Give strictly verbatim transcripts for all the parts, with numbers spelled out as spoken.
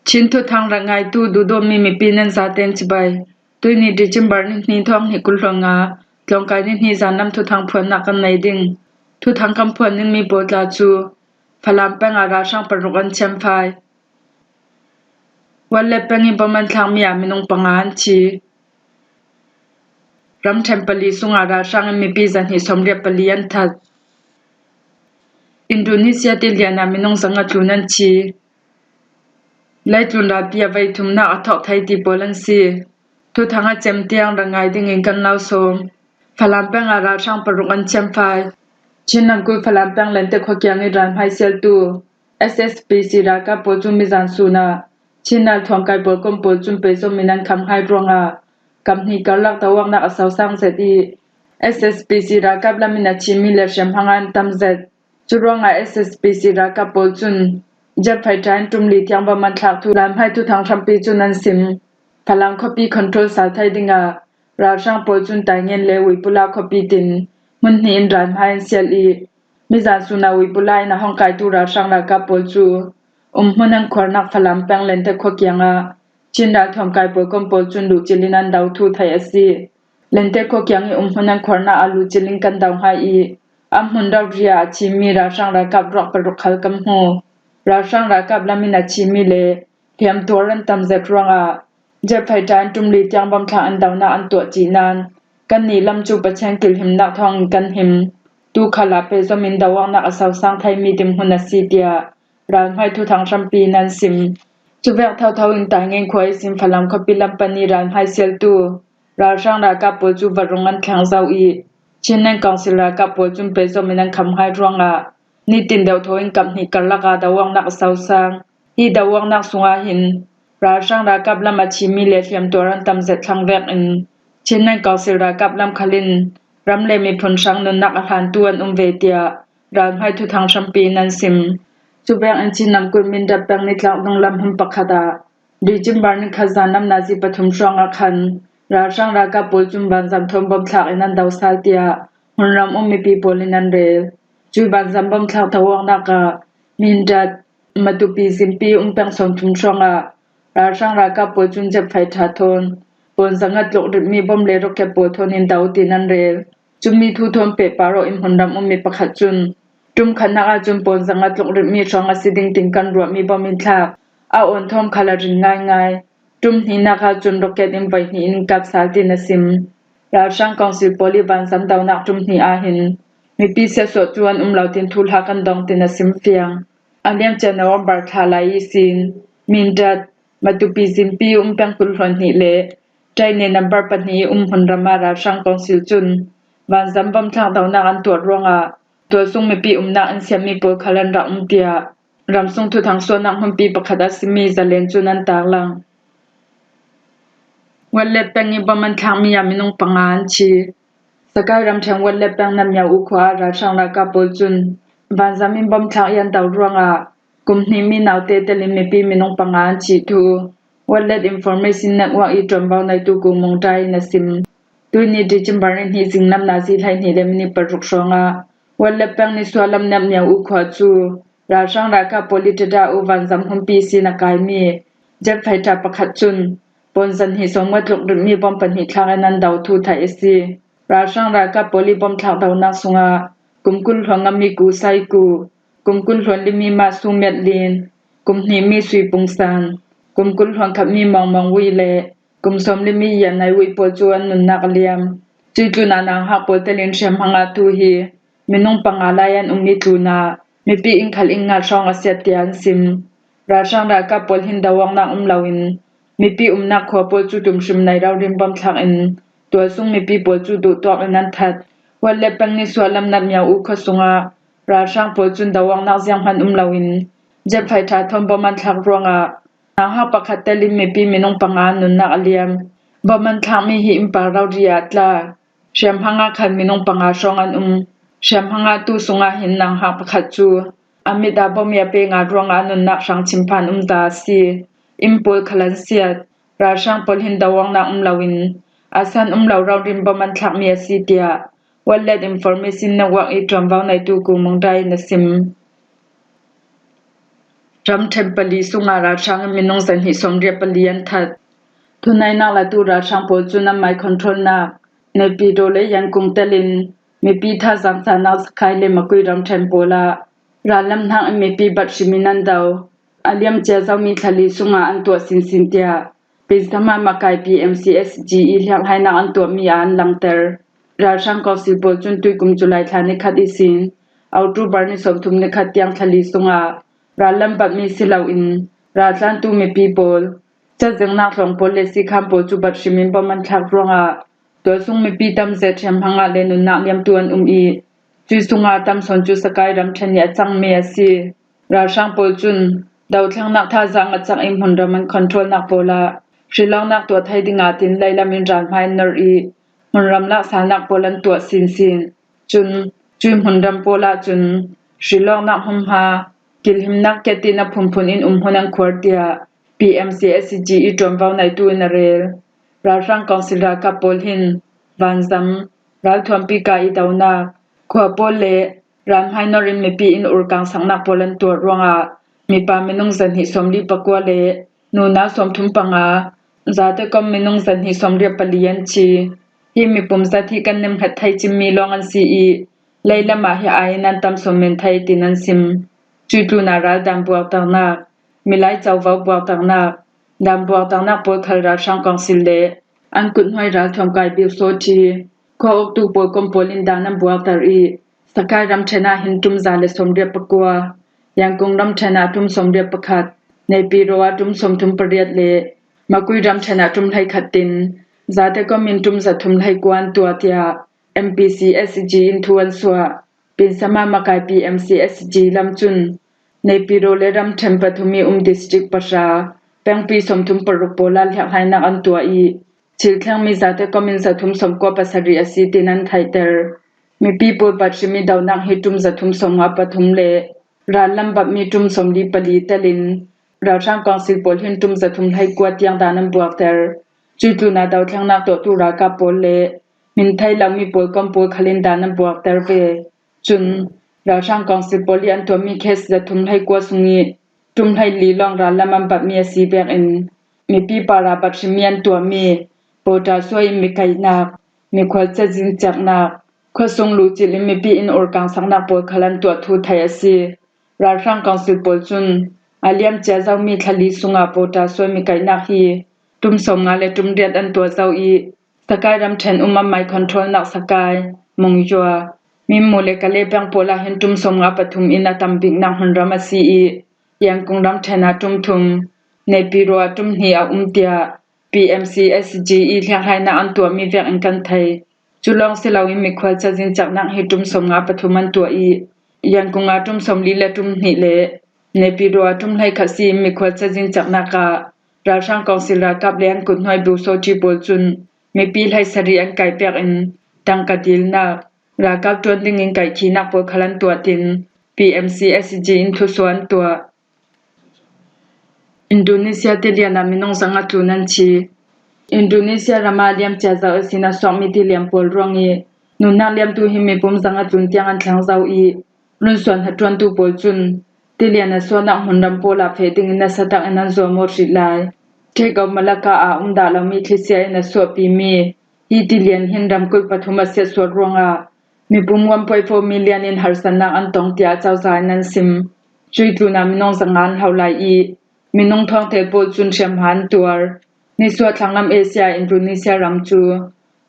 Chin thuthang rak ngaitu duhdawtmi mipi nan zaten cibai. Tuini December ni hnih thawng hnih kul hluan nga, tlawngkai ni hnih zan lam thuthang phuannak kan nei ding. Thuthang kan phuan dingmi pawl tla cu Falam peng ah ralhrang paruk an thiamfai. Wallet peng i bom an thlakmi ah minung panga an thi. Ramṭhen pali sungah ralhrang in mipi zahnih sawmriat pali an that. Indonesia tilian ah minung zanga tlun an thi. Leitlun ralpi ah vei thumnak a thawk thei ti pawl an si. Thuthang a cem tiang rak ngai dingin kan lo sawm. Falam peng ah ralhrang paruk an thiamfai. Chin ramkulh Falam peng Lente khua kiang i ralhmai sialtu S S P C ralkap pawl cu mizan sun ah Chin ralthuam kai pawl kom pawl cun peizom in an kham hai ruangah kam hnih karlak doawknak a sosang zet i S S P C ralkap lam in a thimi le hriamhma an tam zet. Curuangah S S P C ralkap pawl cun jet fighter in ṭum li tiang bom an thlak thu ralhmai thuthang hrampi cun an sim. Falam khuapi control sal thai dingah ralhrang pawl cun Taingen le Uipula khuapi tin hmun hnih in ralhmai an sial i mizan sun ah Uipula in a hong kaitu ralhrang ralkap pawl cu umhmun an khuarnak Falam peng Lente khua kiangah Chin ralthuam kai pawl kom pawl cun luhcil in an do thu theih a si. Lente khua kiang i umhmun an khuarnak ah luhcil in kan do hnga i a hmun rori ah a thimi ralhrang ralkap ruak paruk khal kan hmu. Ralhrang ralkap lam in a thimi le hliamtuar an tam zet ruangah jet fighter in ṭum li tiang bom thlak in donak an tuah cih nain kannih lam cu Pathian kilhimnak thawngin kan him. Tu khal ah peizom in doawknak a sosang theimi dinhmun a si tiah ralhmai thuthang hrampi in an sim. Cuvek thotho in Taingen khua ihsin Falam khuapi lam pan i ralhmai sialtu ralhrang ralkap pawl cu va rung an thleng zo i Chin Land Council ralkap pawl cun peizom in an kham hai ruangah nitin deuhthaw in kam hnih karlak ah doawknak a sosang. Hi doawknak sungah hin ralhrang ralkap lam a thimi le hliamtuar an tam zet thlang vekin Chin Land Council ralkap lam khal in ram le miphun hrang nunnak a hlantu an um ve tiah ralhmai thuthang hrampi in an sim. Cuvek in Chin ramkulh Mindat peng nitlak dunglam hmun pakhat ah December ni khat zan lam nazi pathum hrawng ah khan ralhrang ralkap pawl cun vanzam thawn bom thlak in an do sal tiah hmunram um mipi pawl in an rel. Cui vanzam bom thlak doawknak ah Mindat, Matupi zimpi um peng sawmthum hrawng ah ralhrang ralkap pawl cun jet fighter thawn pawn zanga tluk ripmi bom le rocket pawl thawn in do tiin an rel. Cumi thu thawn pehpar awk in hmunram ummi pakhat cun ṭum khatnak ahcun pawn zanga tluk ripmi hrawng a si ding tiin kan ruahmi bom in thlak. A awn thawm khal a rin ngaingai. Ṭum hnihnak ahcun rocket in voi hnih in kap sal tiin a sim. Ralhrang kawngsil pawl i vanzam donak ṭum hnih ah hin mipi siatsuah cu an um lo tiin thuhla kan dong tiin a sim fiang. A liamcia November thla lai ihsin Mindat, Matupi zimpi um peng kul hluan hnih le Taine nambar pahnih i um hmunram ah ralhrang kawngsil cun vanzam bom thlak donak an tuah ruangah tualsung mipi umnak in siatmi pawl khal an rak um tiah ramsung thuthang suahnak hmunpi pakhat a simi Zalen cun an taklang. Wallet peng i bom an thlakmi ah minung panga an thi. Sakai ramṭhen Wallet peng Namyau U khua ah ralhrang ralkap pawl cun vanzam in bom thlak i an do ruangah kum hnihmi naute telin mipi minung panga an thih thu Wallet Information Network i ṭuanvo neitu Ku Mung Dai in a sim. Tuini December ni hnih zinglam nazi hleihnih le minit paruk hrawngah Wallet peng nisuahlam Namyau U khua cu ralhrang ralkap pawl i ṭaṭa u vanzam hmunpi sin a kaimi jet fighter pakhat cun pawn zahnih sawmnga tluk ripmi bom pahnih thlak in an do thu theih a si. Ralhrang ralkap pawl i bom thlak donak sungah kum kul hluan ngami Ku Sai Ku, kum kul hluan limi Mah Su Miat Lin, kum hnihmi Sui Pung San, kum kul hluan khatmi Mawng Mawng Wui le kum sawmlimi Yan Nai Wui pawl cu an nunnak a liam. Cui tlunah nauhak pawl telin hriamhma ngahtu hi minung panga lai an um i tlunah mipi inn khal inn ngat hrawng a siat tiah an sim. Ralhrang ralkap pawl hin doawknak um loin mipi umnak khua pawl cu tumhrim nei rori in bom thlak in tualsung mipi pawl cu duhtuak in an that. Wallet peng nisuahlam Namyau U khua sungah ralhrang pawl cun doawknak zianghman um loin jet fighter thawn bom an thlak ruangah nauhak pakhat telin mipi minung panga an nunnak a liam. Bom an thlakmi hi inn par rori ah a tla. Hriamhma nga khan minung panga hrawng an um. Hriamhma ngahtu sungah hin nauhak pakhat cu a mit ah bom i a pe nga ruangah a nunnak hrang thinphan um ta a si. Inn pawl khal an siat. Ralhrang pawl hin doawknak um loin a san um lo rori in bom an thlakmi a si tiah Wallet Information Network i ṭuanvo neitu Ku Mung Dai in a sim. Ramṭhen pali sungah ralhrang in minung zahnih sawmriat pali an that. Thunainak latu ralhrang pawl cun an mai controlnak Naypyidaw le Yangon telin mipi thazaang cahnak Sagaing le Magway ramṭhen pawl ah rallam hnak in mipi bat hrim in an do. A liam cia zomi thla li sungah an tuah sinsin, tiah Pyithamangayi P M C S G i hlianghainak an tuahmi ah an langhter. Ralhrang kawngsil pawl cun tuikum July thla ni khat ihsin October ni sawmthum ni khat tiang thla li sungah rallam batmi si loin raltlantu mipi pawl, cazengnak tlawng pawl le sikhan pawl cu bat hrim in bom an thlak ruangah tualsung mipi tam zet hriamhma ngah le nunnak liamtu an um i, cui sungah a tam sawn cu Sagaing ramṭhen i a cangmi a si. Ralhrang pawl cun dothlennak thazaang a cak i hmunram an controlnak pawl ah hrilawknak tuah thei dingah tin leilam in ralhmai an nor i, hmunram laksalnak pawl an tuah sinsin. Cun cui hmunram pawl ah cun hrilawknak hmunhma, kilhimnak ketin a phunphun in um hmun an khuar, tiah P M C S G i ṭuanvo neitu in a rel. Ralhrang kawngsil ralkap pawl hin vanzam, ralthuampi ka i donak, khua pawl le ralhmai nor in mipi in urkangsaknak pawl an tuah ruangah mipa minung zahnih sawmli pakua le nunau sawmthum panga, zatekom minung zahnih sawmriat pali an thi. Hi mipum zat hi kan nemhnget thei cimmi lawng an si i, leilam ah hi aiin an tam sawn men thei, tin an sim. Cui tlunah ral dan buakternak, milai covo buakternak, dan buakternak pawl khal ralhrang kawngsil le an kuthnuai ralthuam kai Bihsawṭhi khuaawktu pawl kom pawl in dan an buakter i, Sagaing ramṭhen ah hin ṭum za le sawmriat pakua, Yangon ramṭhen ah ṭum sawmriat pakhat, Naypyidaw ah ṭum sawmthum pariat le Magway ramṭhen ah ṭum hleikhat tin, zatekom in ṭum zathum hleikua an tuah, tiah M P C S G in thu an suah. Pyithamangayi P M C S G lam cun Naypyidaw le ramṭhen pathum i um district pahra, pengpi sawmthum paruk pawl ah hliakhlainak an tuah i, thil thlengmi zatekom in zathum sawmkua pasarih a si, tin an theihter. Mipi pawl bat hrim i donak hi ṭum zathum sawmnga pathum le rallam batmi ṭum sawmli pali telin ralhrang kawngsil pawl hin ṭum zathum hleikua tiang dan an buakter. Cui tlunah dothlennak tuahtu ralkap pawl le min thei lomi pawl kom pawl khal in dan an buakter ve. Cun ralhrang kawngsil pawl i an tuahmi case zathum hleikua sung i ṭum hleili lawng rallam an batmi a si vekin mipi parah bat hrimmi an tuahmi, pawṭa suai in mi kaihnak, mikhual cazin caknak, khuasung luhcilh in mipi in urkangsaknak pawl khal an tuah thu theih a si. Ralhrang kawngsil pawl cun a liam cia zomi thla li sungah pawṭa suai mi kaihnak hi ṭum sawmnga le ṭum riat an tuah zo i, Sagaing ramṭhen um a mai controlnak Sagaing, Monywa, Minmu le Kale peng pawl ah hin ṭum sawmnga pathum in a tam biknak hmunram a si i, Yangon ramṭhen ah ṭum thum, Naypyidaw ah ṭum hnih a um, tiah P M C S G i hliakhlainak an tuahmi vekin kan thei. Cu lawng si loin mikhual cazin caknak hi ṭum sawmnga pathum an tuah i, Yangon ah ṭum sawmli le ṭum hnih le Naypyidaw ah ṭum hleikhat si in mikhual cazin caknak ah ralhrang kawngsil ralkap le an kuthnuai Bihsawṭhi pawl cun mipi hleisarih an kaih pek in tangka dilnak, ralkap ṭuan dingin kaihkhihnak pawl khal an tuah, tin P M C S G in thusuah an tuah. Indonesia tilian ah minung zanga tlun an thi. Indonesia ram ah liam cia zoh ihsin a suakmi tilian pawl ruang i nunnak liamtu hi mipum zanga tlun tiang an thleng zo i, runsuan hnaṭuantu pawl cun tilian a suahnak hmunram pawl ah feh dingin nasa takin an zuam aw hrih lai. Ṭhek-aw Malaka ah um dah lomi thlisia in a suahpimi hi tilian hin ramkulh pathum a siatsuat ruangah mipum one point four million in harsatnak an tong, tiah cozah in an sim. Cui tlunah minung zanga an hlo lai i, minung thawngtel pawl cun hriamhma an tuar. Nisuah thlanglam Asia Indonesia ram cu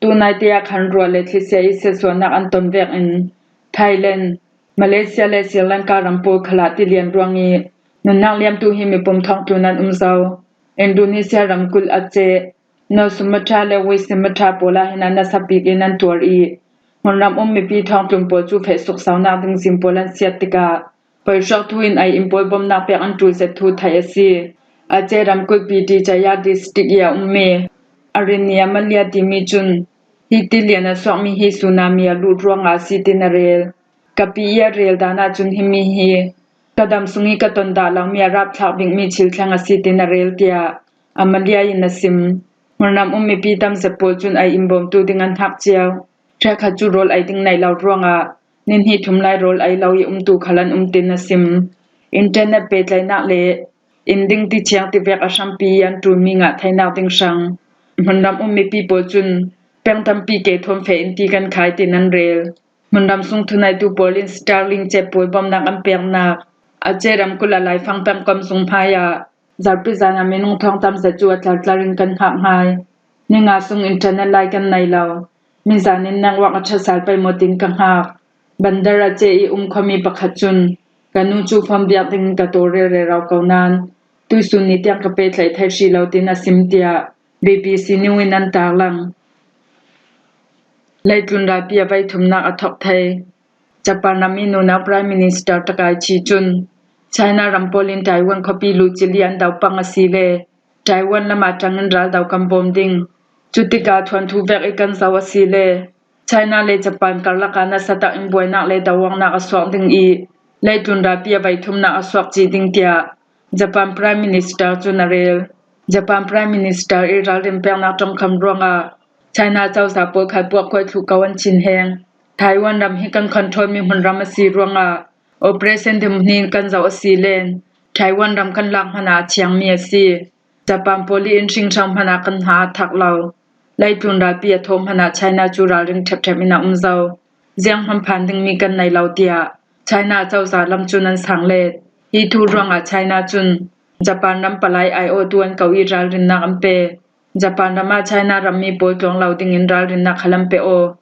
tunaite ah khanruah le thlisia i siatsuahnak an ton vekin Thailand, Malaysia le Sri Lanka ram pawl khalah tilian ruang i nunnak liamtu hi mipum thawngtlun an um zo. Indonesia ramkulh Aceh, North Sumatra le West Sumatra pawl ah hin an nasa bik in an tuar i, hmunram um mipi thawngtlun pawl cu feh suksaunak ding zin pawl an siat tikah, poihrawktu in ei in pawl bomnak pek an ṭul zet thu theih a si. Aceh ramkulh Pidie Jaya district i a ummi Arini Amalia timi cun, hi tilian a suakmi hi tsunami a lut ruangah a si, tin a rel. Ka pi i a rel dan ahcun himi hi ka dam sung i ka ton dah lomi a rapthlak bikmi thil thleng a si, tin a rel, tiah Amalia in a sim. Hmunram um mipi tam zet pawl cun ei in bawmtu ding an hngak cio. Hrekkhat cu rawl ei ding neih lo ruangah ni hnih thum lai rawl ei lo i umtu khal an um, tin a sim. internet pehtlaihnak le inn ding tichiang tivek a hrampi an ṭulmi ngah theinak ding hrang hmunram um mipi pawl cun peng tampi ke thawm feh in ti kan khai, tin an rel. Hmunram sung thunaitu pawl in Starlink cep pawl bawmhnak an peknak a ceh ramkulh a laifang peng kom zung hmaiah zarhpi zan a minung thawng tam zet cu a tlartlar in kan hngak hngai. Ni nga sung internet lai kan nei lo. Nizan in network a ṭha sal pei maw tin ka hngak. Bandar a ceh i um khuami pakhat cun ka nu cu phone biak dingin ka tawlrel rero ko nain tuihsun ni tiang ka pehtlaih thei hrih lo, tin a sim, tiah B B C News in an tarlang. Leitlun ralpi a veithumnak a thawk thei. Japan ram i nunau Prime Minister Takaichi cun China ram pawl in Taiwan khuapi luhcili an do pang a si le Taiwan lam a ṭangin ral do kan bawm ding. Cutikah thuanthu vek i kan zoh a si le China le Japan karlak ah nasa tak in buainak le doawknak a suak ding i leitlun ralpi a veithumnak a suak cih ding, tiah Japan Prime Minister cun a rel. Japan Prime Minister i ralrin peknak ṭongkam ruangah China cozah pawl khal puak kuai thluh ko an chinheng. Taiwan ram hi kan control mi hmunram a si ruangah operation dim hnin kan zoh a si len Taiwan ram kan lak hmanh ah a thiangmi a si. Japan pawl i in hringhran hmanh ah kan hna a thak lo. Leitlun ralpi a thawh hmanh ah China cu ralring ṭhepṭhep in a um zo. Zianghman phan dingmi kan nei lo, tiah China cozah lam cun an sang let. Hi thu ruangah China cun Japan ram palai aiawhtu an ko i ralrinnak an pe. Japan ram ah China rammi pawl tluang lo dingin ralrinnak khal an pe aw.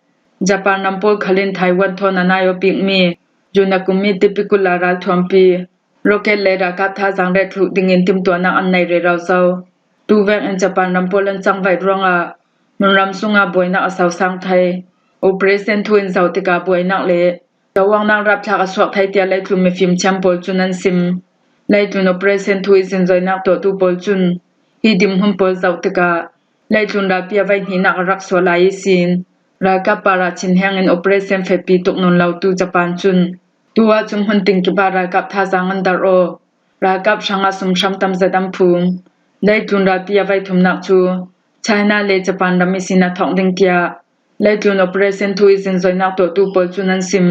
Japan ram pawl khal in Taiwan thawn an aiawh bikmi June a kummi tipi kul ah ralthuampi rocket le ralkap thazaang ret thluh dingin timtuahnak an nei rero zo. Tuvek in Japan ram pawl an cangvaih ruangah hmunram sungah buainak a sosang thei. Operation thu in zoh tikah buainak le doawknak rapthlak a suak thei, tiah leitlun mifim thiam pawl cun an sim. Leitlun operation thu i zingzoinak tuahtu pawl cun hi dinhmun pawl zoh tikah leitlun ralpi a veihnihnak a rak suah lai ihsin ralkap parah chinheng in operation fehpi tuk nawn lotu Japan cun tu ahcun hmun ting kip ah ralkap thazaang an darh aw. Ralkap hrangah sumhram tam zet an phum. Leitlun ralpi a veithumnak cu China le Japan ram ihsin a thawk ding, tiah leitlun operation thu i zingzoinak tuahtu pawl cun an sim.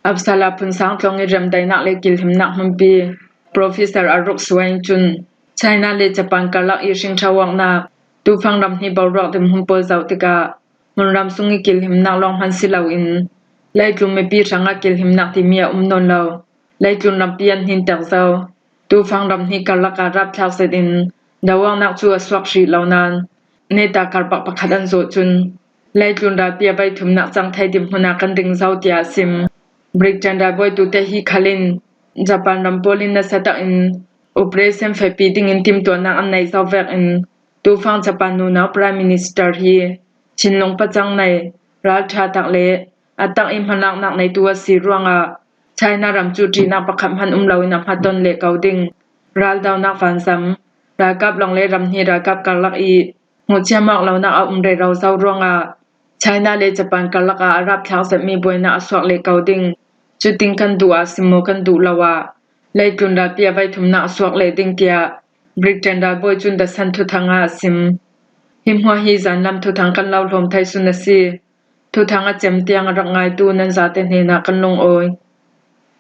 Uppsala phunsang tlawng i remdaihnak le kilhimnak hmunpi Professor Aruk Swain cun China le Japan karlak i hringṭha awknak tufang ram hnih boruak dinhmun pawl zoh tikah hmunram sung i kilhimnak lawng hman si loin leitlun mipi hrangah kilhimnak timi a um nawn lo. Leitlun rampi an hninter zo. Tufang ram hnih karlak ah rapthlak zet in doawknak cu a suak hrih lo nain neta karbak pakhat an zawh cun leitlun ralpi a veithumnak cang thei dinhmun ah kan ding zo, tiah a sim. Britain ralbawitu te hi khal in Japan ram pawl in nasa tak in operation fehpi dingin timtuahnak an neih zo vekin tufang Japan nunau Prime Minister hi thinlung pacang nei, ralṭha tak le a tak i hmalaknak neitu a si ruangah China ram cu ṭihnak pakhat hmanh um loin a hmaton leh ko ding. Raldonak vanzam, ralkap lawng le ram hnih ralkap karlak i hmuhchiam awk lonak a um rero zo ruangah China le Japan karlak ah a rapthlak zetmi buainak a suak leh ko ding. Cutin kan duh ah sim maw kan duh lo ah leitlun ralpi a veithumnak a suak leh ding, tiah Britain ralbawi cun The Sun thuthang ah a sim. Hi hmuah hi zanlam thuthang kan lo hlawm thei sun a si. Thuthang a cem tiang a rak ngaitu nan zate hnenah kan lungawi.